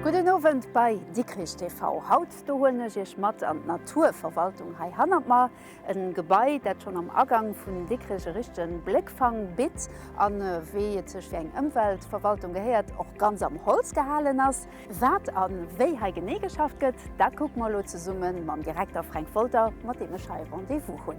Gudden Owend bei Dikrich TV. Haut do huelen ech iech mat an d'Naturverwaltung hei hannert mer. En Gebai dat schonn am Agang vun Dikrech e richtegen Bléckfang bitt an wéi et sech fir eng Ëmweltverwaltung gehéiert och ganz am Holz gehalen ass. Wat a wéi hei genee geschafft gëtt, dat kucke mer elo zesumme mam Direkter Fränk Wolter, mat deem ech hei Rendez-vous hunn.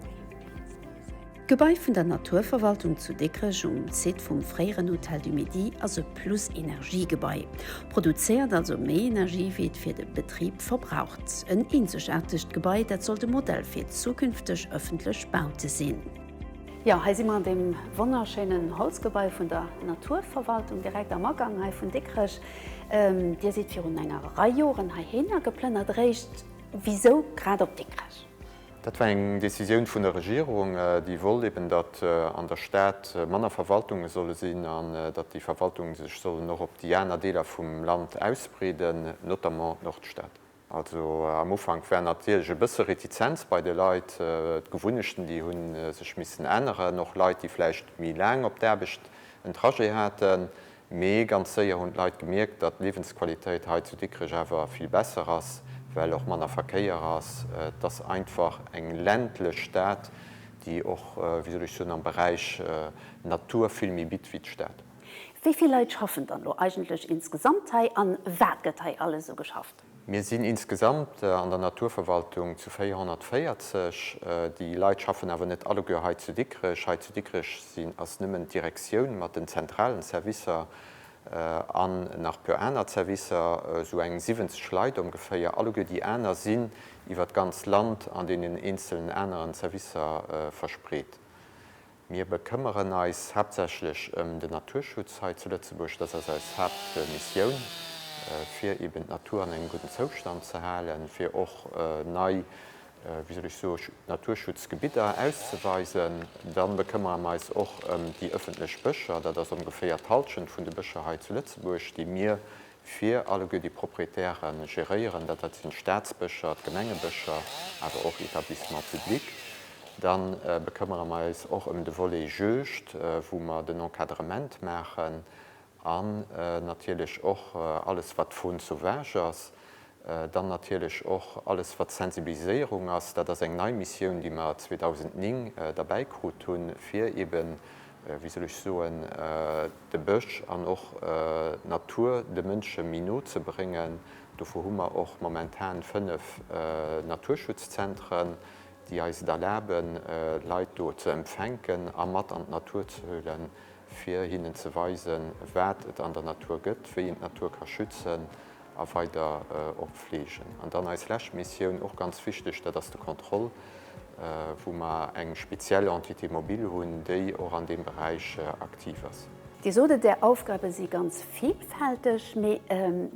D'Gebai vun der Naturverwaltung zu Dikrech um Site vum fréieren Hotel du Midi ass e Plus-Energie-Gebai, produzéiert also méi Energie wéi et fir de Betrib verbraucht. En eenzegaartegt Gebai, dat sollt e Modell fir zukünfteg ëffentlech Baute sinn. Jo, hei si mer an deem wonnerschéinen Holzgebai vun der Naturverwaltung, direkt am Agang hei vun Dikrech. Dir sidd virun enger Rei Joren heihinner geplënnert. Eréischt wisou grad op Dikrech? Dat war eng Decisioun vun der Regierung, déi wollt eben, datt an der Stad manner Verwaltunge solle sinn an datt déi Verwaltungen sech sollen och op déi aner Deeler vum Land ausbreeden, notamment d'Nordstad. Also am Ufank war natierlech e bësse Retizenz bei de Leit, d'Gewunnechten, déi hu sech missen änneren, och Leit, déi vläicht méi laang op d'Aarbecht en Trajet haten. Mee ganz séier hunn d'Leit gemierkt, datt d'Liewensqualitéit hei zu Dikrech awer vill besser ass, well och manner Verkéier ass. Et ass einfach eng ländlech Stad, déi och, wéi soll ech soen, am Beräich Natur vill méi bitt wéi d'Stad. Wéi vill Leit schaffen dann elo eigentlech insgesamt hei an wat gëtt hei alles esou geschafft? Mir sinn insgesamt an der Naturverwaltung zu 440. Déi Leit schaffen awer net alleguer hei zu Dikrech. Hei zu Dikrech sinn, ass nëmmen d'Direktioun mat den zentralen Servicer an nach puer aner Zerwisser, esou eng 70 Leit ongeféier. Alleguer déi aner sinn iwwer d'ganz Land an deenen eenzelen aneren Zerwisser verspreet. Mir bekëmmeren eis haaptsächlech ëm den Naturschutz hei zu Lëtzebuerg. Dat ass eis Haaptmissioun, fir eben d'Natur an engem gudden Zoustand ze halen, fir och nei, wéi soll ech soen, Naturschutzgebidder auszeweisen. Da bekëmmere mer eis och ëm déi ëffentlech Bëscher. Dat ass ongeféier d'Hallschent vun de Bëscher hei zu Lëtzebuerg, déi mir fir alleguer déi Proprietäre geréieren, dat dat sinn d'Staatsbëscher, d'Gemengebëscher, awer och Établissements publics. Da bekëmmere mer eis och ëm de Volet Juegd, wou mer den Encadrement maachen an natierlech och alles wat Faune sauvage ass. Dann natierlech och alles wat Sensibiliséierung ass. Dat ass eng nei Missioun, déi mer 2009 derbäi krut hunn, fir eeben, wéi soll ech soen, de Bësch an och d'Natur de Mënsche méi no ze bréngen. Dofir hu mer och momentan 5 Naturschutzzentren, déi eis et erlaben, Leit do ze empfänken a mat an d'Natur ze huelen, fir hinnen ze weisen, wat et an der Natur gëtt, wéi een d'Natur ka schützen a weider och fleegen. An dann eis lescht Missioun, och ganz wichteg, dat ass de Contrôle, wou mer eng speziell Entité mobile hunn, déi och an deem Beräich aktiv ass. Dir sot et, Är Aufgabe si ganz vilfälteg. Mee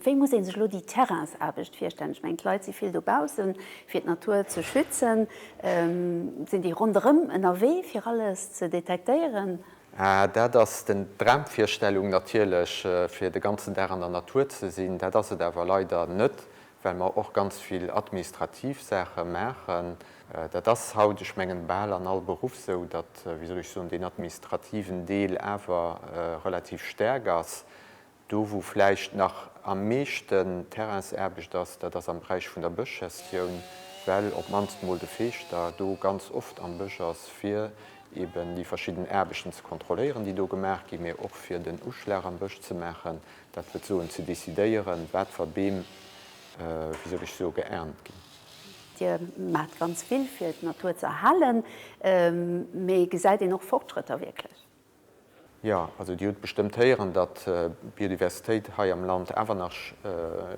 wéi muss ee sech elo déi Terrainsaarbecht virstellen? Ech mengen, d'Leit si vill dobaussen, fir d'Natur ze schützen. Sinn déi ronderëm ënnerwee, fir alles ze detektéieren? Dat ass den Dramvirstellung natierlech, fir de ganzen Dag an der Natur ze sinn. Dat ass et awer leider net, well mer och ganz vill administrativ Saache maachen. Dat ass haut, ech mengen, bal an all Beruff esou, datt, wéi soll ech soen, deen administrativen Deel awer relativ staark ass. Do wou vläicht nach am meeschten Terrainsaarbecht ass, dat ass am Beräich vun der Bëschgestioun, well op d'mannst mol de Feeschter do ganz oft am Bësch ass, fir eben déi verschidden Aarbechten ze kontrolléieren, déi do gemaach ginn, mee och fir den Uschlag am Bësch ze maachen, dat wëllt soen ze decidéieren, wat fer Beem, wéi soll ech soen, geernt ginn. Dir maacht ganz vill fir d'Natur ze erhalen, mee gesäit een och Fortschrëtter wierklech? Jo, also Dir hutt bestëmmt héieren, datt d'Biodiversitéit hei am Land awer nach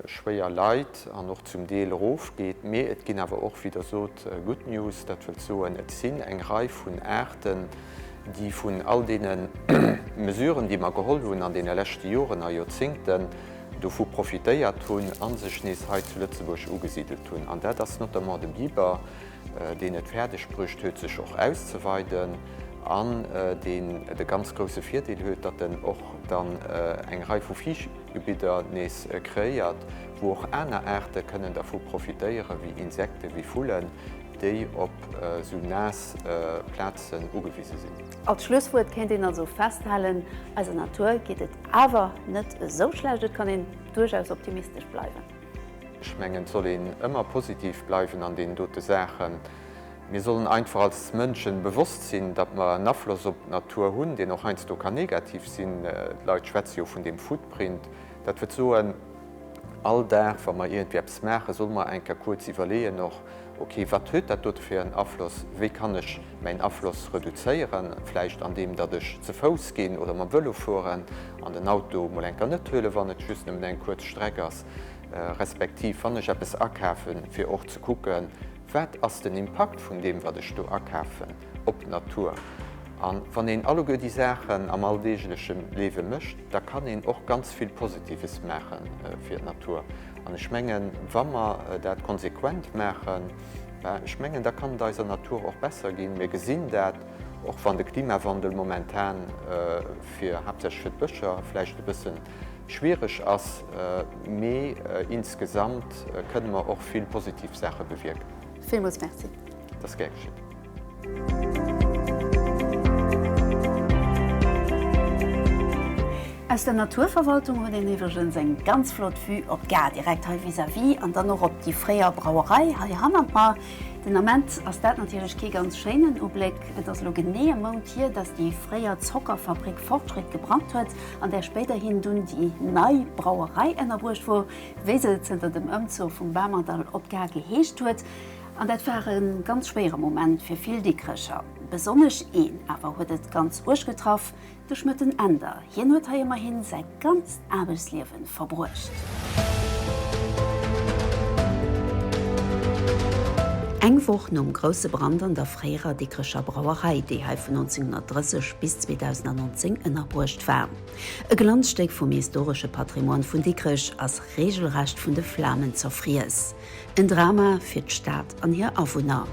schwéier leit an och zum Deel erofgeet. Mee et ginn awer och, wéi Der sot, good news. Dat wëllt soen, et sinn eng Rei vun Aarten, déi vun all deene Mesuren, déi mer geholl hunn an deene leschte Joren a Joerzéngten, dovu profitéiert hunn a sech nees hei zu Lëtzebuerg ugesidelt hunn. An dat ass notamment de Biber, deen et fäerdeg bruecht huet, sech och auszeweiden. An deen de ganz grousse Virdeel huet, datt en och dann eng Rei vu Fiichtgebidder nees kreéiert, wou och aner Aarte kënnen dervu profitéieren, wéi Insekten, wéi Vullen, déi op esou naass Plazen ugewise sinn. Als Schlusswuert kéint een also festhalen, Eiser Natur geet et awer net esou schlecht. Et kann een duerchaus optimistesch bleiwen. Ech mengen, et soll een ëmmer positiv bleiwen an deenen dote Saachen. Mir sollen einfach als Mënschen bewosst sinn, datt mer en Afloss op d'Natur hunn, deen och heiansdo kann negativ sinn. D'Leit schwätze jo vun deem Footprint. Dat wëllt soen, all Dag, wa mer iergendwéi eppes maachen, solle mer eng Kéier kuerz iwwerleeën och, ok, wat huet dat dote fir en Afloss, wéi kann ech mäin Afloss reduzéieren, vläicht andeem datt ech ze Fouss ginn oder mam Vëlo fueren an den Auto mol eng Kéier net huelen, wann et just nëmmen eng kuerz Streck ass, respektiv wann ech eppes akafen, fir och ze kucken, Wat ass den Impakt vun deem, wat ech do akafen, op d'Natur? A wann een alleguer déi Saachen am alldeegleche Liewe mécht, da kann een och ganz vill Positives maache fir d'Natur. An ech mengen, wa mer dat konsequent maachen, ben, ech mengen, da kann et eiser Natur och besser ginn. Mir gesinn dat, och wann de Klimawandel momentan fir, haaptsächlech fir d'Bëscher vläicht e bëssen schwiereg ass, mee insgesamt kënne mer och vill positiv Saache bewierken. Villmools Merci. Dat ass gär geschitt. Aus der Naturverwaltung huet een iwwregens eng ganz flott Vue op d'Gare direkt hei vis-à-vis an dann och op déi fréier Brauerei hei hannert mer. Den Ament ass dat natierlech kee ganz schéinen Ubléck. Et ass elo genee e Mount hier, dass déi fréier Zockerfabrik Fortschritt gebrannt huet. an där spéiderhin dunn déi nei Brauerei ënnerbruecht wor, wéi se zënter dem Ëmzuch vum Bamerdall op d'Gare geheescht huet. An dat war e ganz schwéiere Moment fir vill Dikrecher. Besonnesch een awer huet et ganz uerg getraff, de Schmëtten Änder. Hien huet hei ëmmerhin säi ganzt Aarbechtsliewe verbruecht. Eng Woch nom grousse Brand an der fréierer Dikrecher Brauerei, déi hei vun 1930 bis 2019 ënnerbruecht war. E Glanzstéck vum historesche Patrimoine vun Dikrech ass reegelrecht vun de Flamen zerfriess. En Drama fir d'Stad an hir Awunner.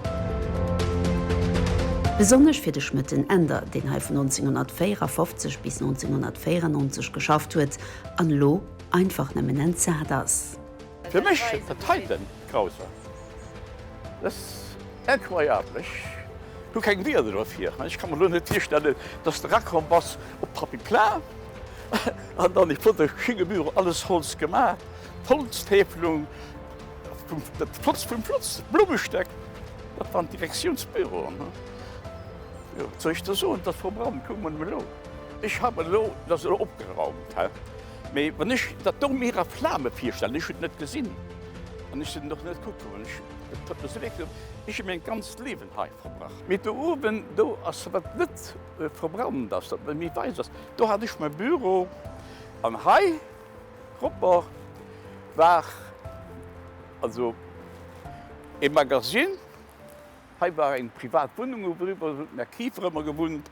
Besonnesch fir de Schmëtten Änder, deen hei vun 1954 bis 1994 geschafft huet an elo einfach nëmmen entsat ass. Fir mech dat heiten grausam. Dat ass incroyable. Ech hu keng Wierder dofir. Ech ka mer elo net virstellen, dass de erakomm bass op Tapis plat an dann e flotte schénge Büro, alles Holz gemaach, d'Holztäfelung, dat Flotst vum Flotst, d'Blummestäck, dat waren d'Direktiounsbüroen. Jo, wat soll ech der soen, dat ass verbrannt. Kuck mol elo. Ech hab elo, dat ass elo opgeraumt, he. Mee wann ech dat do mir a Flame virstellen, ech hunn et net gesinn an ech sinn och net kucke goen, ech, et huet mer esou wéi ech hu mäin ganzt Liewen hei verbracht. Mee do uewen, do ass wat net verbrannt ass, dat méi wäiss ass, do hat ech mäi Büro an hei propper war also e Magasin. Hei war eng privat Wunnung, uewen hunn d'Mär Kieffer ëmmer gewunnt.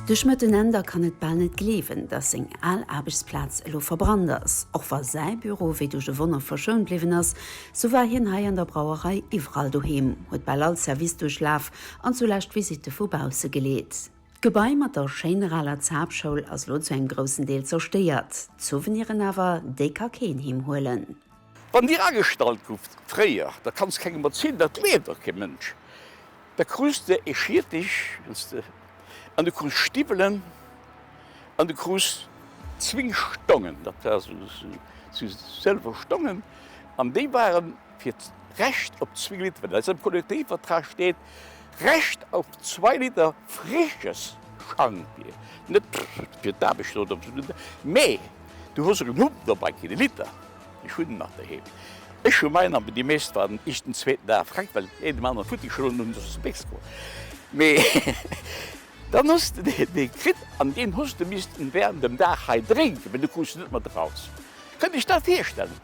De Schmëtten Änder kann et bal net gleewen, dass seng al Aarbechtsplaz elo verbrannt ass. Och wa säi Büro wéi duerch e Wonner verschount bliwwen ass, sou war hien hei an der Brauerei iwwerall doheem, huet bal all Service duerchlaf an zulescht Visitte vu bausse geleet. D'Gebai mat der schéiner aler Zaapschoul ass elo zu engem groussen Deel zerstéiert. D'Souveniren awer, déi ka keen heem huelen. Wann Dir agestallt gufft fréier, dat kanns kengem erzielen, dat gleeft och kee Mënsch, da krus de e Schiertech an du krus Stiwwelen an du krus zwéng Stongen, dat war sou sëlwer Stongen an déi ware fir d'Recht op zwéng Liter, well an eisem Kollektivvertrag steet, Recht auf zwei Liter frisches Schankbier, net fir d'Aarbecht oder sou, mee du hues och en Hump dobei kritt, e Liter. Ech hunn en nach doheem. Ech hu mäin an déi meescht waren ich den zweeten Dag freck, well een dem aneren futti geschloen hunn, dass se béchs goen. Mee dann hues de dee kritt an deen hues de missten während dem Dag hei drénken, well du krus en net mat eraus. Kënnt Iech dat virstellen?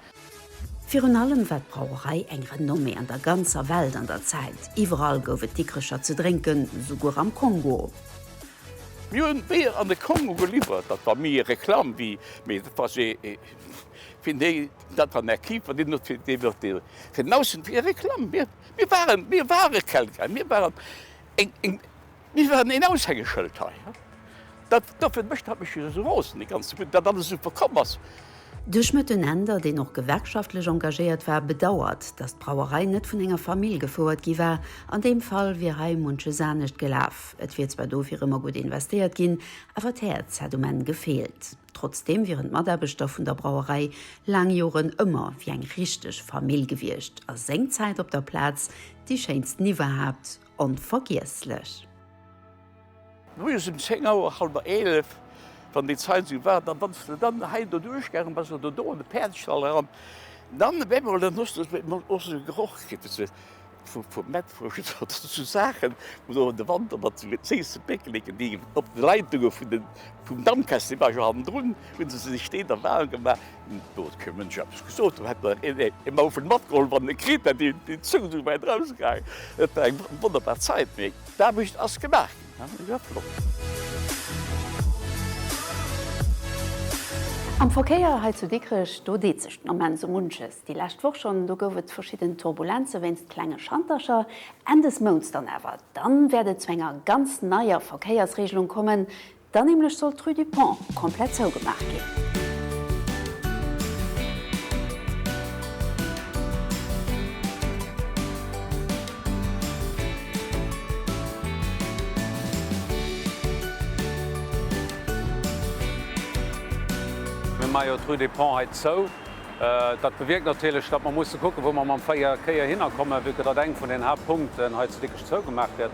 Virun allem war d'Brauerei eng Renommée an der ganzer Welt an der Zäit. Iwwerall gouf et Dikrecher ze drénken, souguer am Kongo. Mir hunn Béier an de Kongo geliwwert. Dat war méi Reklamm wéi, mee dat war Fir déi, dat war den Här Kieffer, deen huet fir dee huet fir den Aussen, fir Reklamm. Mir, mir waren, mir ware Kelker, mir waren eng, eng. Mir waren een Aushängeschëld hei. Dat, dofir mécht dat mech jo esou rosen, dee ganze Wut, dat alles esou verkomm ass. De Schmëtten Änder, deen och gewerkschaftlech engagéiert war, bedauert, datt d'Brauerei net vun enger Famill gefouert gi war. An deem Fall wier hei munches anescht gelaf. Et wier zwar dofir ëmmer gutt investéiert ginn, awer d'Häerz hätt um Enn gefeelt. Trotzdeem wieren d'Mataarbechter vun der Brauerei laang Joren ëmmer wéi eng richteg Famill gewiescht a seng Zäit op der Plaz déi schéinsten iwwerhaapt. Onvergiesslech! Moies um 10 Auer, hallwer 11, wann déi Zait esou war, dann, wann s de dann hei doduerch gaangen bass oder do an de Päerdstall eran, dann op eemol, dann hues de och esou e Geroch kritt, wéi s de vu Mettwurscht oder esou Saachen, wou do de Wanter mat esou séisse Péckeleken, déi op de Leitunge vun de, vum Dampkessel, dee war jo hannendrun, hu se sech deen da waarm gemaach. Do huet kee Mënsch eppes gesot. Do hätt nach een e Maufel matgeholl, wann e kritt hätt, déi Zong esou wäit erausgaangen. Et war eng wonnerbar Zäit, mee d'Aarbecht ass gemaach ginn, et war flott. Am Verkéier hei zu Dikrech, do deet sech den Ament sou munches. Déi lescht Woch schonn, do gouf et verschidden Turbulenze wéinst klenge Schantercher. Enn des Mounts dann awer, dann wäert et zu enger ganz neier Verkéiersregelung kommen. Dann nämlech soll d'Rue du Pont komplett zougemaach ginn. Mir maache jo d'Rue des Ponts hei zou. Dat bewierkt natierlech, datt mer musse kucken, wou mer mam Verkéier hinnerkommen, vue que datt eng vun den Haaptpunkten hei zu Dikrech zougemaach gëtt.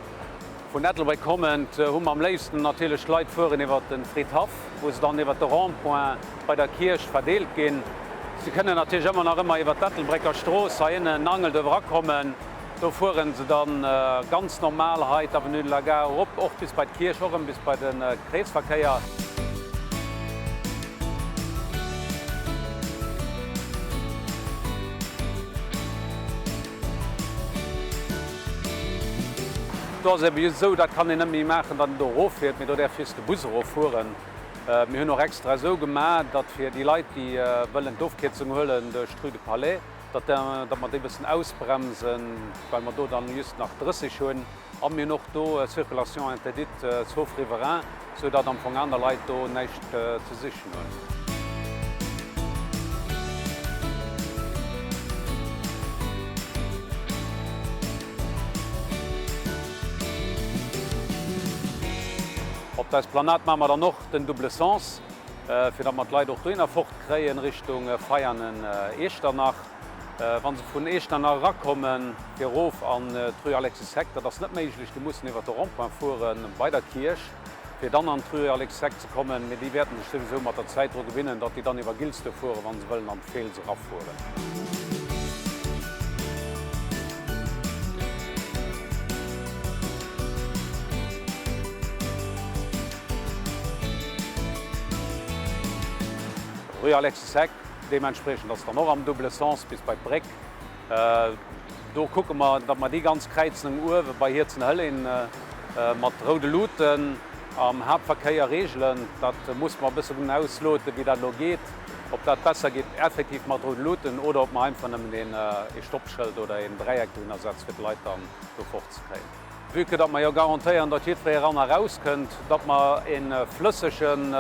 Vun Ettelbréck kommend hu mer am léifsten natierlech d'Leit fueren iwwert de Fridhaff, wou se dann iwwert de Rond-point bei der Kierch verdeelt ginn. Se kënnen natierlech ëmmer nach ëmmer iwwert d'Ettelbrécker Strooss hei ënnen Angelduerf erakommen. Do fuere se dann ganz normal hei d'Avenue de la Gare erop, och bis bei d'Kierch, och erëm bis bei de Kreesverkéier. Do ass et ebe just esou, dat kann een net méi maachen, datt een do eroffiert, mee do däerf just de Bus eroffueren. Mir hunn och extra esou gemaach, datt fir déi Leit, déi wëllen d'Ofkierzung huelen duerch d'Rue du Palais, datt datt mer déi e bëssen ausbremsen, well mer do dann just nach 30 hunn. A mir hunn och do Circulation interdite sauf riverains, sou datt am Fong aner Leit do näischt ze sichen hunn. Op der Esplanade maache mer dann och den double sens, fir datt mer d'Leit och dohinner fort kréien, Richtung Veianen-Iechternach. Wa se vun Iechternach erakommen, fir erof an d'Rue Alexis Heck, dat ass net méiglech, déi mussen iwwer de Rond-point fuere bei der Kierch, fir dann an d'Rue Alexis Heck ze kommen. Mee déi wäerten sech souwisou mat der Zäit dru gewinnen, datt déi dann iwwer Gilsduerf fueren, wa se wëllen an d'Feels erafueren. Rue Alexis Heck. Deementspriechend ass dann och am double Sens bis bei d'Bréck. Do kucke mer, datt mer déi ganz Kräizung uewe bei Hierzenhëllén mat roude Luuten am Haaptverkéier reegelen. Dat musse mer e bëssen ausloten, wéi dat elo geet, ob dat besser geet effektiv mat roude Luuten oder ob mer einfach nëmmen ee Stoppschëld oder een Dräieck dohinner setze fir d'Leit dann do fortzekréien. Vue que datt mer jo garantéieren, datt jiddweree eran a raus kënnt, datt mer e flëssegen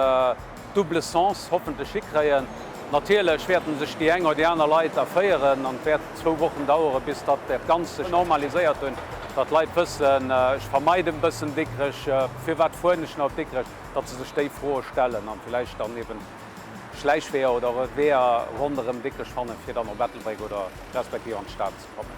double sens hoffentlech hikréien. Natierlech wäerte sech déi eng oder déi aner Leit erféieren an et wäert zwou Wochen dauere bis datt dat Ganzt sech normaliséiert hunn, datt d'Leit wëssen, ech vermeiden e bëssen Dikrech, firwat fueren ech nach op Dikrech, datt se sech déi Froe stellen an villäicht dann eben Schläichweeër oder Weeër ronderëm Dikrech fannen, fir dann op Ettelbréck oder respektiv an d'Stad ze kommen.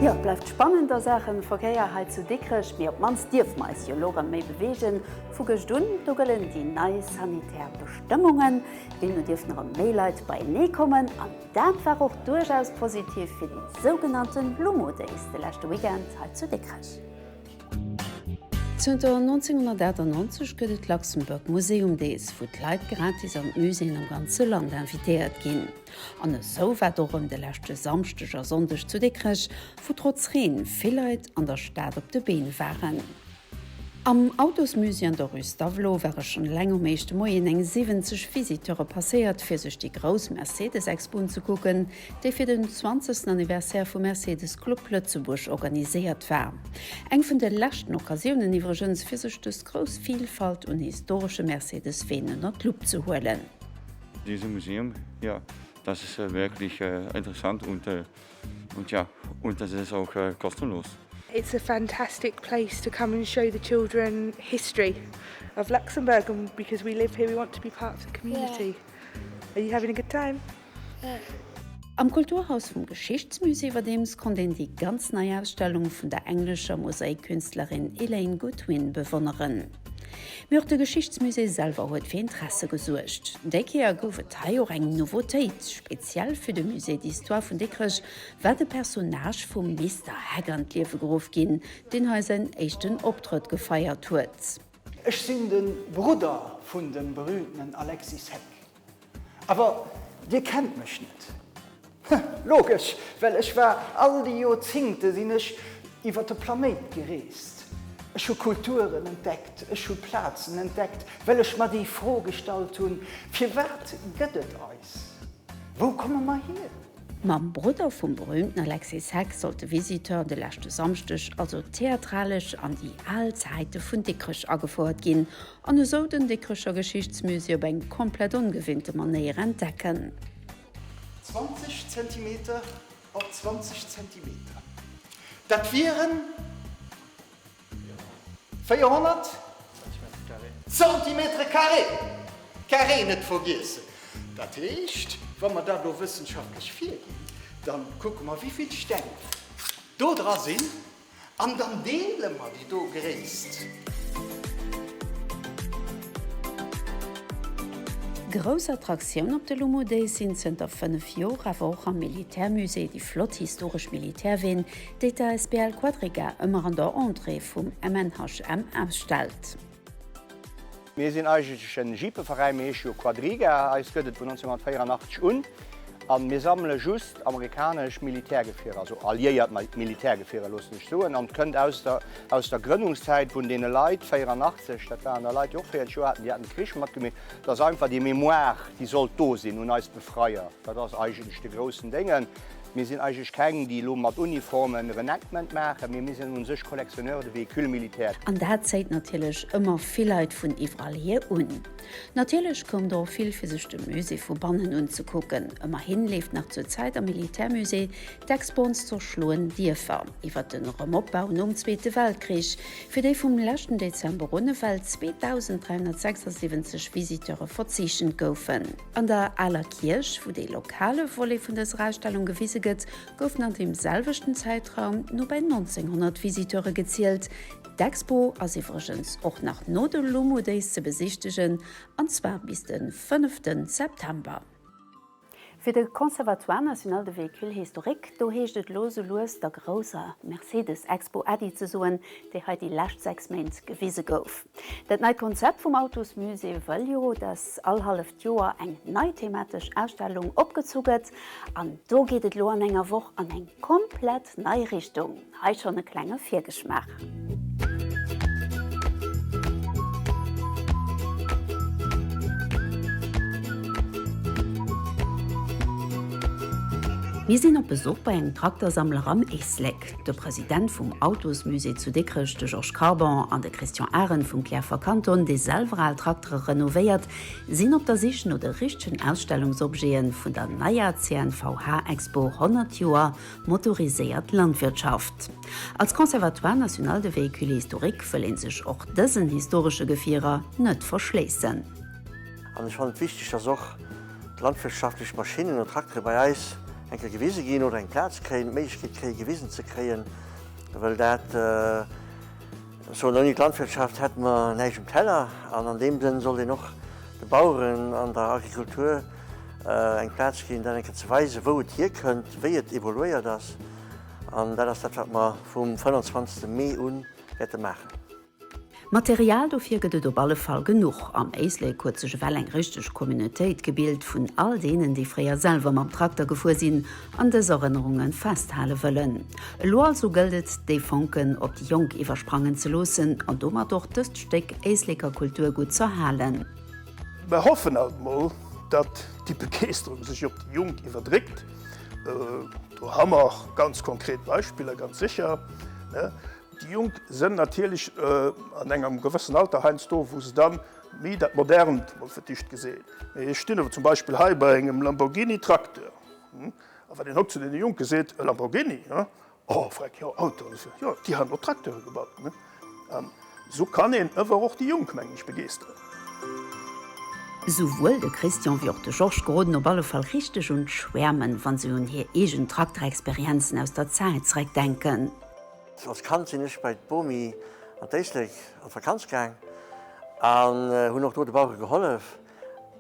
Jo, et bleift spannend a Saachen Verkéier hei zu Dikrech, mee op d'mannst dierfe mer eis jo elo erëm méi beweegen. Vu gëscht un, do gëllen déi nei sanitär Bestëmmungen. Deemno dierften erëm méi Leit beienee kommen an dat war och duerchaus positiv fir déi sougenannten Lumo Days de leschte Weekend hei zu Dikrech. Zënter 1998 gëtt et d'Luxembourg Museum Days, wou d'Leit gratis an d'Muséeën am ganze Land invitéiert ginn. An esou war et och erëm de leschte Samschdeg a Sonndeg zu Dikrech, wou trotz Reen vill Leit an der Stad op de Been waren. Am Autosmusée an der Rue Stavelot ware schonn eleng um éischte Moien eng 70 Visiteure passéiert, fir sech déi grouss Mercedes-Expo unzekucken, déi fir den 20. Anniversaire vum Mercedes Club Lëtzebuerg organiséiert war. Eng vun de leschten Occasiounen iwwregens, fir sech dës grouss Vilfalt un historesche Mercedes-Ween ënner d'Lupp ze huelen. Dieses Museum, ja, das ist wirklich interessant und Und ja, und das ist auch kostenlos. It's a fantastic place to come and show the children history of Luxembourg and because we live here we want to be part of the community. Yeah. Are you having a good time? Yeah. Am Kulturhaus vum Geschichtsmusée iwwerdeems konnt een déi ganz nei Ausstellung vun der englescher Mosaikkünstlerin Elaine Goodwin bewonneren. Mee och de Geschichtsmusée selwer huet fir Interesse gesuergt. Déi Kéier gouf et hei och eng Nouveautéit, Speziell fir de Musée d'Histoire vun Dikrech war de Personnage vum Mister Heck an d'Liewe geruff ginn, deen hei säin éischten Optrëtt gefeiert huet. Ech sinn de Brudder vun dem berühmtenen Alexis Heck. Awer dir kennt mech net. Logesch, well ech war all déi Joerzingte sinn ech iwwer de Planéit gereest. Ech hu Kulturen entdeckt, ech hu Plazen entdeckt, well ech mer déi Fro gestallt hunn, Firwat gëtt et eis? Wou komme mer hier? Mam Brudder vum berühmten Alexis Heck sollt de Visiteur de leschte Samschdeg also theatralesch an déi al Zäite vun Dikrech agefouert ginn an esou den Dikrecher Geschichtsmusée op eng komplett ongewinnte Manéier entdecken. 20 Zentimeter op 20 Zentimeter, dat wieren 400 Centimètres carrés, carré net vergiessen. Dat heescht, wa mer dat elo wëssenschaftlech virginn, da kucke mer, wéi vill Steng do dra sinn. An dann deele mer déi do Gréisst. Grouss Attraktioun op de Lumo Days sinn zënter 5 Joer awer och am Militärmusée déi flott historesch Militärween, déi d'ASBL Quadriga ëmmer an der Entrée vum MNHM ausstellt. Mir sinn eigentlech en Jeepeveräin, mir heesche jo Quadriga, eis gëtt et vun 1984 un a mir sammele just amerikanesch Militärgefierer, also alliéiert Militärgefierer loossen ech soen. An et kënnt aus der aus der Grënnungszäit vun deene Leit, 84, dat waren da Leit déi och 40 Joer haten, déi haten de Krich matgemaach, et ass einfach déi Mémoire déi sollt do sinn un eis Befreier, dat ass eigentlech de groussen Déngen. Mir sinn eigentlech keng, déi elo mat Uniformen Renactment maachen, mee mir sinn un sech Collectionneurs de véhicules militaires. An dat zéit natierlech ëmmer vill Leit vun iwwerall hier un. Natierlech koum der och vill fir sech de Musée vu bannen unzekucken. Ëmmerhin leeft nach zur Zäit am Militärmusée d'Expo Ons zerschloen Dierfer iwwer den Erëmopbau nom Zweete Weltkrich, fir déi vum leschten Dezember un ewell 2.376 Visiteure verzeechent goufen. An der aler Kierch, wou dee lokale Volet vun dëser Ausstellung gewise gëtt, goufen an deem selwechten Zäitraum no bäi 1.900 Visiteure gezielt. D'Expo ass iwwregens och nach no de Lumo Days ze besichtegen, an zwar bis de fënnefte September. Fir de Conservatoire National de Véhicules Historiques, do heescht et elo sou lues der grousser Mercedes-Expo Äddi ze soen, déi hei déi lescht 6 Méint gewise gouf. Dat neit Konzept vum Autosmusée wëll jo, dass all halleft Joer eng nei thematesch Ausstellung opgezu gëtt. An do geet et elo an enger Woch an eng komplett nei Richtung. Hei schonn e klenge Virgeschmaach. Mir sinn op Besuch bei engem Traktersammler am Éislek. De President vum Autosmusée zu Dikrech, de Georges Carbon, an de Christian Arendt vum Clierfer Kanton, dee selwer al Traktere renovéiert, sinn op der Sich no de richtegen Ausstellungsobjete vun der neier CNVH-Expo 100 Joer Motoriséiert Landwirtschaft. Als Conservatoire national de véhicules historiques wëll een sech och dësen historesche Gefierer net verschléissen. An ech fannen et wichteg, dass och d'landwirtschaftlech Maschinnen an Traktere bei eis eng Kéier gewise ginn oder eng Plaz kréien, d'Méiglechkeet kréien, gewisen ze kréien, well dat, Ech soen, ouni d'Landwirtschaft hätte mer näischt um Teller. An an deem Sënn sollt een och de Baueren an der Agrikultur eng Plaz ginn, dat eng Kéier ze weisen, wou et hierkënnt, wéi et evoluéiert ass. An dat ass dat, wat mer vum 25. Mee u wäerte maachen. Material dofir gëtt et op alle Fall genuch. Am Éislek huet sech ewell eng richteg Communautéit gebilt vun all deenen, déi fréier selwer mam Trakter gefuer sinn an dës Erënnerunge festhale wëllen. Elo also gëllt et, déi Fonken op déi Jonk iwwersprangen ze loossen an domat och dëst Stéck Éisleker Kulturgutt z'erhalen. Mer hoffen alt mol, datt déi Begeeschterung sech op déi Jonk iwwerdréckt. Do ha mer ganz konkret Beispiller, ganz sécher. Déi Jonk sënn natierlech an engem gewëssen Alter heiansdo, wou se dann méi dat Modernt mol fir d'éischt gesinn. Mee ech stinn elo zum Beispill hei bei engem Lamborghini Tracteur. A wann een haut zu deene Jonke seet, e Lamborghini, oh freck, jo Auto, jo déi han och Tracteure gebaut. An esou kann een ëwer och déi Jonk, mengen ech, begeeschteren. Souwuel de Christian wéi och de Georges geroden op alle Fall richteg un d'Schwäermen, wa se un hir eegen Trakterexperienzen aus der Zäit zeréckdenken. Als Kand sinn ech bei d'Bomi an d'Éislek an d'Vakanz gaang an hunn och do de Bauere gehollef.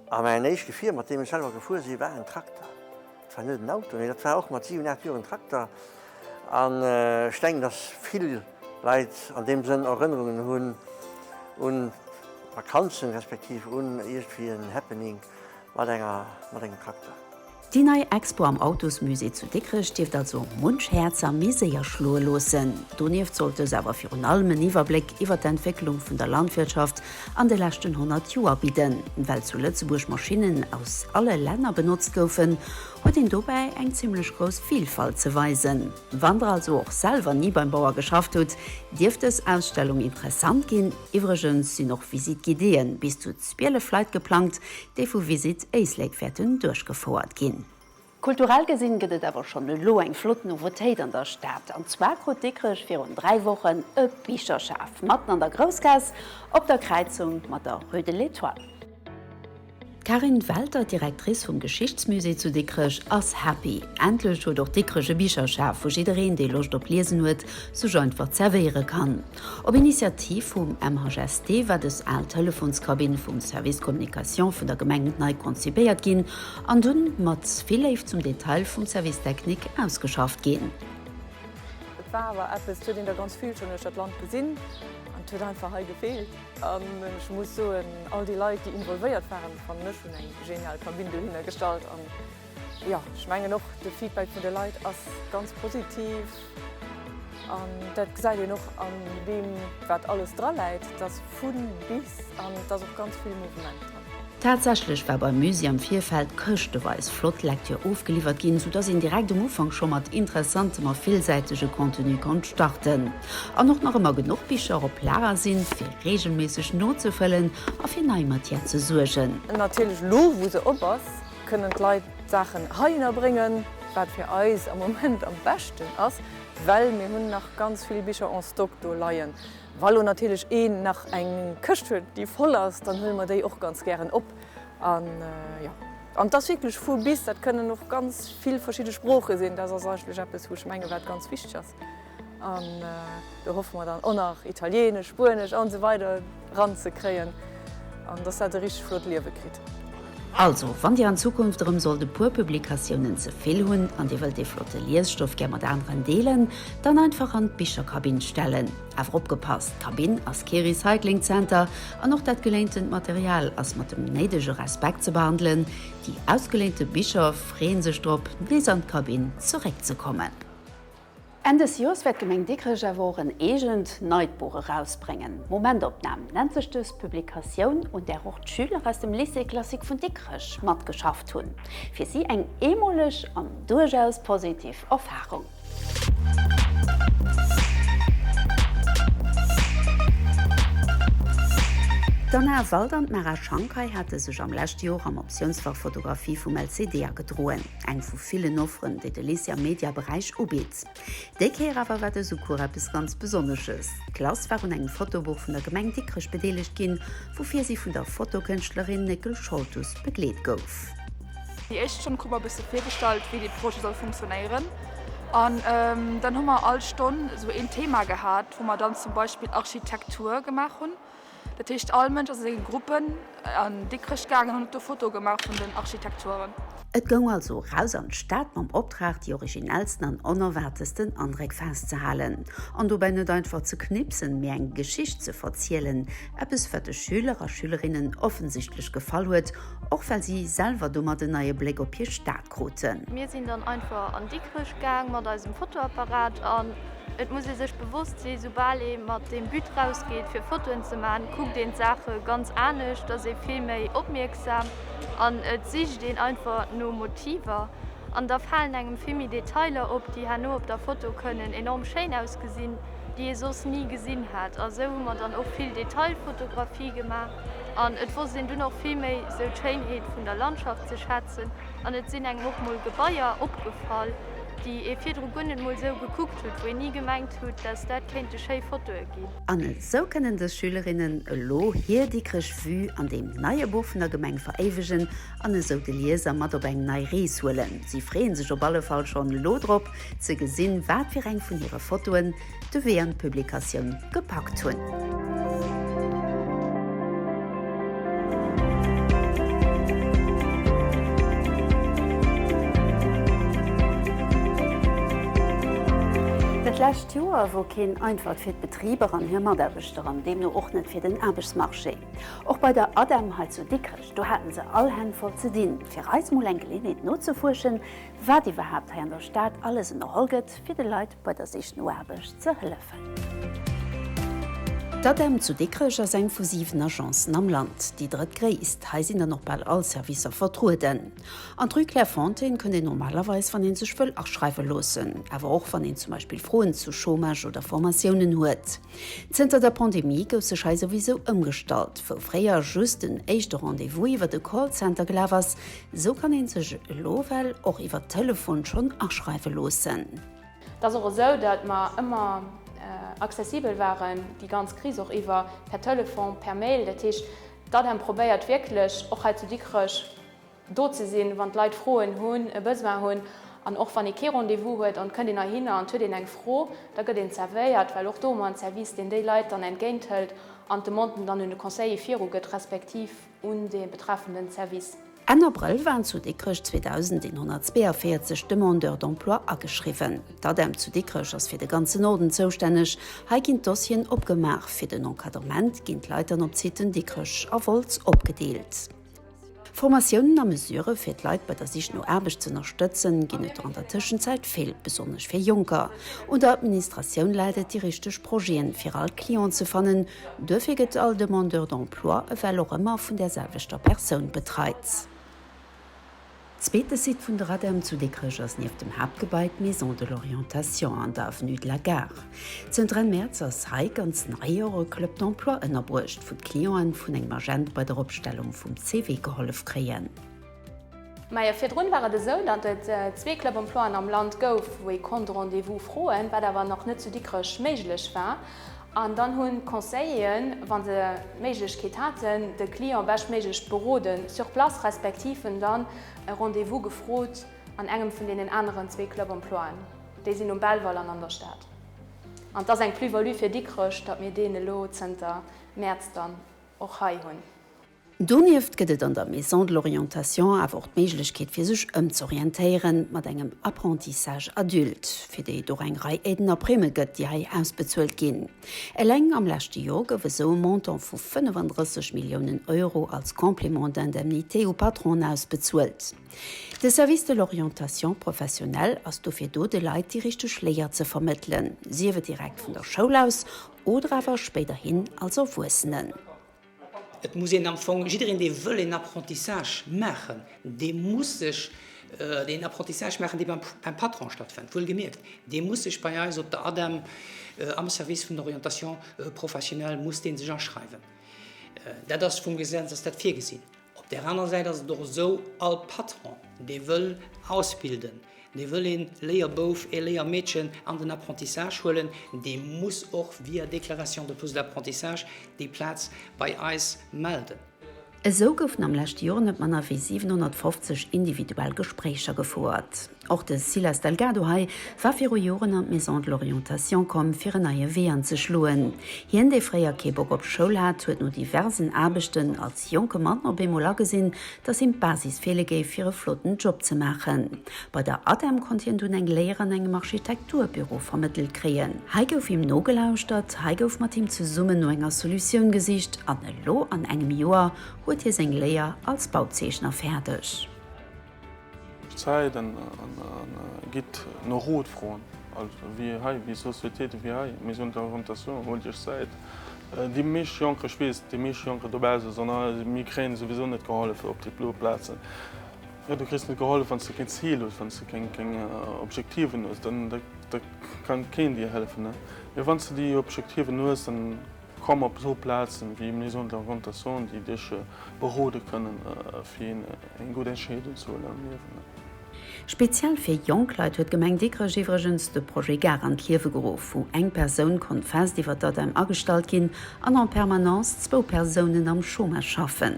A mäin éischt Gefier, mat deem ech selwer gefuer sinn, war en Trakter. Dat war net en Auto, mee dat war och mat 7, 8 Joer en Trakter. An ech denken, dass vill Leit an deem Sënn Erënnerungen hunn un Vakanzen, respektiv un iergendwéi en Happening mat enger, mat engem Trakter. Déi nei Expo am Autosmusée zu Dikrech dierft also munch Häerzer méi séier schloe loossen. Donieft sollt dës awer virun allem en Iwwerbléck iwwer d'Entwécklung vun der Landwirtschaft an de leschten 100 Joer bidden. Well zu Lëtzebuerg Maschinnen aus alle Länner benotzt goufen, huet een dobäi eng zimmlech grouss Vilfalt ze weisen. Wann der also och selwer ni beim Bauer geschafft hutt, dierft dës Ausstellung interessant ginn. Iwwregens sinn och Visite guidéeën bis zu 12 Leit geplangt, déi vu Visit Éislek wäerten duerchgefouert ginn. Kulturell gesinn gëtt et awer schonn elo eng flott Nouveautéit an der Stad. An zwar krut Dikrech virun 3 Wochen e Bicherschaf matten an der Groussgaass op der Kräizung mat der Rue de l'Étoile. D'Carine Welter, Directrice vum Geschichtsmusée zu Dikrech, ass happy. Endlech huet och Dikrech e Bicherschaf, wou jiddereen, dee Loscht op Liesen huet, sech einfach zerwéiere kann. Op Initiativ vum MHSD war dës al Telefonskabinn vum Service Communication vun der Gemeng nei konzipéiert ginn an dunn mat vill Léift zum Detail vum Service Technique ausgeschafft ginn. Et war awer eppes, et huet een der ganz vill schonn uechter d'Land gesinn an et huet einfach hei gefeelt. An ech muss soen, all déi Leit, déi involvéiert waren, fannen ech, hunn eng genial Kabinn dohinner gestallt. An jo, ech mengen och, de Feedback vun de Leit ass ganz positiv. An dat gesäit een och an deem, wat alles draläit, dass vu bis an et ass och ganz vill Mouvement dran. Tatsächlech war beim Musée am Virfeld këschteweis flott Lektür ofgeliwwert ginn, sou dass een direkt um Ufank scho mat interessantem a villsäitege Contenu konnt starten. An och nach ëmmer genuch Bicher op Lager sinn, fir reegelméisseg nozefëllen a fir nei Matière ze suergen. Natierlech elo wou se op ass, kënnen d'Leit d'Saachen heihinner bréngen, wat fir eis am Moment am beschten ass, well mir hunn nach ganz vill Bicher en stock do leien. Wa lo natierlech een nach eng Këscht huet, déi voll ass, dann huele mer déi och ganz gären op. An jo, an et ass wierklech vu bis, dat kënnen och ganz vill verschidde Sprooche sinn. Dat ass eigentlech eppes, wou ech menge wat ganz wichteg ass. An do hoffe mer dann och nach Italienesch, Spuenesch an esou weider eranzekréien an dass dat e richteg flott Liewe kritt. Also, wann Dir an Zukunft erëm sollt e puer Publikatiounen ze vill hunn an Dir wëllt dee flotte Liesstoff gär mat aneren deelen, dann einfach an d'Bicherkabinn stellen. Awer opgepasst, D'Kabinn ass kee Recyclingzenter an och dat geléintent Material ass mat dem néidege Respekt ze behandelen. Déi ausgeléinte Bicher freeën sech drop, nees an d'Kabinn zeréckzekommen. Enn des Joers wäert d'Gemeng Dikrech awer och en eegent neit Buch erausbréngen. Momentopnam nennt sech dës Publikatioun, un där och d'Schüler aus dem Lycée Classique vun Dikrech matgeschafft hunn. Fir si eng eemoleg an duerchaus positiv Erfarung. D'Anna Wald an d'Mara Schankay hate sech am leschte Joer am Optiounsfach Fotografie vum LCD agedroen. Eng vu villen Offeren, déi de Lycée am Media-Beräich ubitt. Déi Kéier awer war dëse Cours eppes ganz Besonnesches. D'Klass war un engem Fotobuch vun der Gemeng Dikrech bedeelegt ginn, woufir si vun der Fotokënschtlerin Néckel Scholtus begleet gouf. Déi éischt Stonn krute mer e bësse virgestallt, wéi dee Projet soll funktionéieren. An dann hu mer all Stonn esou een Thema gehat, wou mer dann zum Beispill Architektur gemaach hunn. Dat heescht all Mënsch ass a senge Gruppen an Dikrech gaangen an huet do Fotoe gemaach vun den Architekturen. Et goung also raus an d'Stad mam Optrag, déi originellsten an onerwaartesten Andréck festzehalen. An dobäi net einfach ze knipsen, mee eng Geschicht ze verzielen. Eppes, wat de Schüler a Schülerinnen offensichtlech gefall huet, och well si selwer domat en neie Bléck op hir Stad kruten. Mir sinn dann einfach an Dikrech gaang mat eisem Fotoapparat an et muss ee sech bewosst si, soubal ee mat deem But rausgeet fir Fotoen ze man, kuckt een d'Saache ganz anescht, ass ee vill méi opmierksam. An et sicht een einfach no Motiver an da falen engem vill méi Detailer op, déi herno op der Foto kënnen enorm schéin ausgesinn, déi ee soss ni gesinn hätt. A sou hu mer dann och vill Detailfotografie gemaach an et wosst een dunn och vill méi sou d'Schéinheet vun der Landschaft ze schätzen an et sinn engem och mol Gebaier opgefall, déi ee virdru guer net mol sou gekuckt hutt, wou een ni gemengt hutt, dass dat kéinte schéi Fotoe ginn. An esou kënnen dës Schülerinnen elo hir Dikrech Vue an deem neie Buch vun der Gemeng veréiwegen an esou de Lieser mat op eng nei Rees huelen. Si freeën sech op alle Fall schonn elo drop, ze gesinn, wat fir eng vun hire Fotoen de Wee an d'Publikatioun gepackt hunn. Dat lescht Joer wor keen einfacht fir d'Betriber an hir Mataarbechter an deemno och net fir den Aarbechtsmarché. Och bei der ADEM hei zu Dikrech, do haten se all Hänn voll ze dinn. Fir eis mol eng Geleeënheet nozefuerschen, wat iwwerhaapt hei an der Stad alles ënnerholl gëtt, fir de Leit bei der Sich no Aarbecht ze hëllefen. D'ADEM zu Dikrech ass eng vu 7 Agencen am Land, déi drëttgréisst. Hei sinn dann och bal all Servicer vertrueden. An d'Rue Clairefontaine kënnt een normalerweis, wann ee sech wëll aschreiwe loossen, awer och wann een zum Beispill Froen zu Chômage oder Formatiounen huet. Zënter der Pandemie gouf sech hei souwisou ëmgestallt. Wou fréier just den éischte Rendez-vous iwwer de Callcenter gelaf ass, sou kann ee sech elo well och iwwer Telefon schonn aschreiwe loossen. Et ass och esou, datt mer ëmmer accessibel waren, déi ganz Kris och iwwer, per Telefon, per Mail. Dat heescht, d'ADEM probéiert wierklech, och hei zu Dikrech, do ze sinn, wann d'Leit Froen hunn, e Besoin hunn. An och wann ee kee Rendez-vous huet an et kënnt een heihinner an et huet een eng Fro, da gëtt een zerwéiert, well och do hu mer en Service, deen déi Leit dann entgéint hëlt an d'Demanden dann un de Conseiller virugëtt, respektiv un dee betreffenden Service. Enn Abrëll waren zu Dikrech 2.142 Demandeurs d'emploi ageschriwwen. D'ADEM zu Dikrech ass fir de ganzen Norden zoustänneg. Hei ginn d'Dossieren opgemaach. Fir den Encadrement ginn d'Leit dann op d'Siten Dikrech a Wolz opgedeelt. Formatiounen a Mesurë fir d'Leit bei der Sich no Aarbecht z'ënnerstëtzen, ginn et an der Tëschenzäit vill, besonnesch fir Jonker. Un der Administratioun läit et, déi richteg Projeten fir all Client ze fannen. Duerfir gëtt all Demandeur d'emploi ewell och ëmmer vun där selwechter Persoun betreit. Zweete Site vun der ADEM zu Dikrech ass nieft dem Haaptgebai d'Maison de l'Orientation an der Avenue de la Gare. Zënter Enn Mäerz ass hei ganz nei och e Club d'emploi ënnerbruecht, wou d'Clienten vun engem Agent bei der Opstellung vum CV gehollef kréien. Majo, virdrun war et esou, datt et zwee Club Emploien am Land gouf, wou ee konnt e Rendez-vous froen, wat awer nach net zu Dikrech méiglech war. An dann hunn d'Conseilleren, wa se d'Méiglechkeet haten, de Client beschtméiglech beroden sur place, respektiv en dann e Rendez-vous gefrot an engem vun deenen aneren zwee Club Emploien. Déi sinn um Belval an an der Stad. An et ass eng Plus-value fir Dikrech, datt mir deen elo zënter Mäerz dann och hei hunn. Donieft gëtt et an der Maison de l'orientation awer och d'Méiglechkeet fir sech ëmzorientéieren mat engem Apprentissage adulte, fir déi et och eng Rei Aiden a Primme gëtt, déi hei ausbezuelt ginn. Eleng am leschte Joer gouf esou e Montant vu 35 Milliounen Euro als Complément d'indemnité u Patronen ausbezuelt. De Service de l'orientation professionnelle ass dofir do, de Leit déi richteg Léier ze vermëttelen, sief et direkt vun der Schoul aus oder awer spéiderhin als Erwuessenen. Et muss een am Fong, jiddereen dee wëll een Apprentissage maachen, dee muss sech, deen Apprentissage maachen, dee beim Patron stattfënnt, wuelgemierkt, dee muss sech bei eis op der ADEM am Service vun der Orientation professionnelle muss dee sech aschreiwen. Dat ass vum Gesetz ass dat virgesinn. Op där aner Säit ass et och esou, all Patron, dee wëll ausbilden, dee wëll ee Léierbouf, ee Léiermeedchen an den Apprentissage huelen, dee muss och via Déclaration de poste d'apprentissage déi Plaz bei eis melden. Esou goufen am leschte Joer net manner wéi 750 individuell Gespréicher gefouert. Och de Silas Delgado hei war viru Joren an d'Maison de l'Orientation komm, fir en neie Wee anzeschloen. Hien, dee fréier kee Bock op Schoul hat, huet no diversen Aarbechten als jonke Mann op eemol agesinn, dass him d'Basis feele géif, fir e flotten Job ze maachen. Bei der ADEM konnt hien dunn eng Léier an engem Architekturbüro vermëttelt kréien. Hei gouf him nogelauschtert, hei gouf mat him zesummen no enger Solutioun gesicht an elo an engem Joer huet hie seng Léier als Bauzeechner fäerdeg. Zäit an gitt no Rot froen. Also wéi hei, wéi Sociétéite wéi hei, Maison de l'orientation, huelt Iech Zäit. Déi meescht Jonker, ech weess, déi meescht Jonker dobausse soen, ah mir kréien souwisou net gehollef op déi blo Plazen. Jo, du kriss net gehollef, wann s de keen Zil hues, wann s de keng Objektiven hues, dann da kann keen dir hëllefen. Mee wann s de déi Objektiven hues, dann komm op esou Plazen wéi Maison de l'orientation, déi dech berode kënnen, fir eng gutt Entscheedung ze huelen am Liewen. Speziell fir jonk Leit huet d'Gemeng Dikrech iwwregens de Projet Gare an d'Liewe geruff, wou eng Persoun konnt fest iwwer d'ADEM agestallt ginn an en permanence zwou Persounen am Chômage schaffen.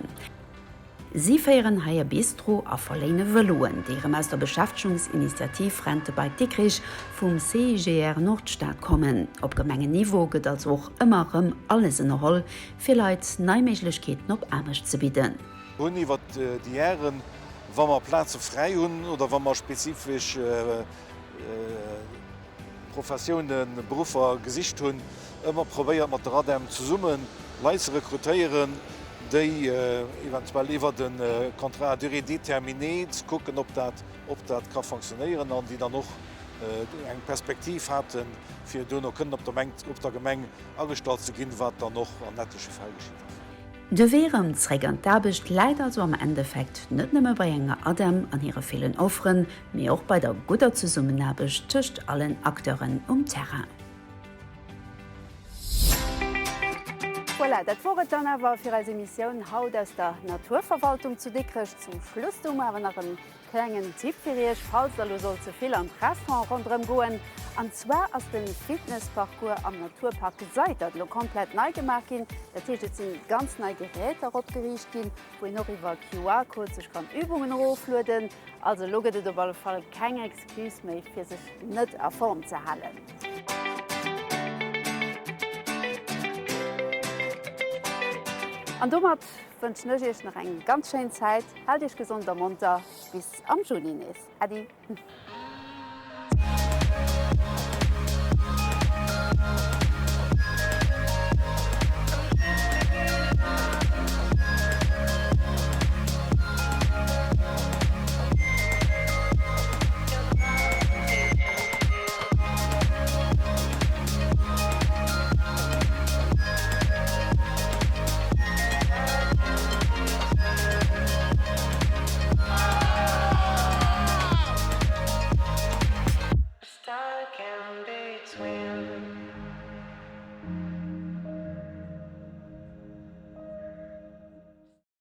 Si féieren hei e Bistro a verléine Vëloen, déi erëm aus der Beschäftegungsinitiativ Rente bei Dikrich vum CIGR Nordstad kommen. Op Gemengenniveau gëtt also och ëmmer erëm alles ënnerholl, fir Leit nei Méiglechkeeten op Aarbecht ze bidden. Hunn iwwert déi Jaren, wa mer Plaze fräi hunn oder wa mer spezifesch Professiounen, Beruffer gesicht hunn, ëmmer probéiert mat der ADEM zesumme Leit ze rekrutéieren, déi eventuell iwwert e Contrat à durée déterminée ze kucken, ob dat, ob dat ka fonctionnéieren an déi dann och eng Perspektiv haten, fir duerno kënnen op der Meng, op der Gemeng agestallt ze ginn, wat dann och an etleche Fäll geschitt ass. De Wee rëm zréck an d'Aarbecht läit also am Endeffekt net nëmme bei enger ADEM an hire villen Offeren, mee och bei der gudder Zesummenaarbecht tëscht allen Acteuren um Terrain. Voilà, dat wor et dann awer fir eis Emissioun haut aus der Naturverwaltung zu Dikrech. Zum Schluss hu mer awer nach en Klengen Tipp fir iech, falls der lo sollt ze vill an d'Restaurante ronderëm goen, an zwar ass den Fitnessparcours am Naturpark Seitert lo komplett nei gemaach ginn. Dat heescht et sinn ganz nei Geräter opgeriicht ginn, wou een och iwwer QR-Code sech kann Übungen eroflueden. Also lo gëtt et op alle Fall keng Excuse méi fir sech net a Form ze halen. An domat wënschen ech iech nach eng ganz schéin Zäit. Haalt iech gesond a monter, bis am Juni nees. Äddi.